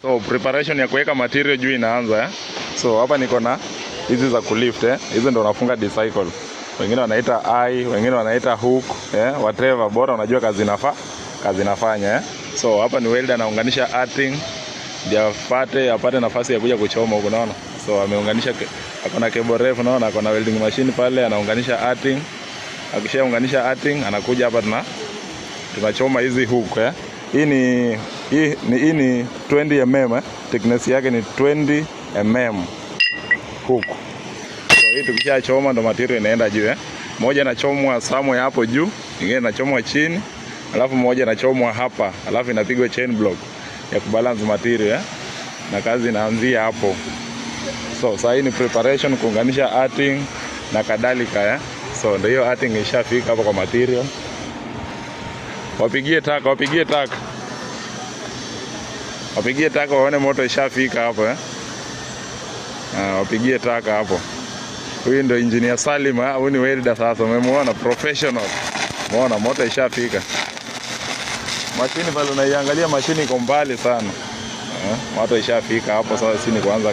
So preparation ya kuweka material juu inaanza, eh? So hapa niko na hizi za kulift, eh? Hizi ndo unafunga discycle. Wengine wanaita eye, wengine wanaita hook, eh? Whatever, bora unajua kazi inafaa, kazi inafanya, eh? So hapa ni welder anaunganisha earthing ndio apate nafasi ya kuja kuchoma huko, unaona? So ameunganisha, ako na cable refu, unaona, ako na welding machine pale anaunganisha earthing. Akishaunganisha earthing anakuja hapa tunachoma hizi hook, eh? Hii ni 20 mm, eh? Thickness yake ni 20 mm hook. So hii tukishachoma ndo material inaenda juu, eh? Moja inachomwa somewhere hapo juu, nyingine inachomwa chini, alafu moja inachomwa hapa, alafu inapigwa chain block ya kubalance material, eh? Na kazi inaanzia hapo. So sasa hii ni preparation kuunganisha earthing na kadhalika, eh? So ndio hiyo earthing ishafika hapo kwa material. Wapigie taka, wapigie taka. Wapigie taka waone moto ishafika hapo, eh? Ah, wapigie taka hapo. Huyu ndo engineer Salim, ah, huyu ni welder sasa, umemuona professional. Umeona moto ishafika. Mashini pale unaiangalia, mashini iko mbali sana. Eh, moto ishafika hapo sasa, si ni kuanza.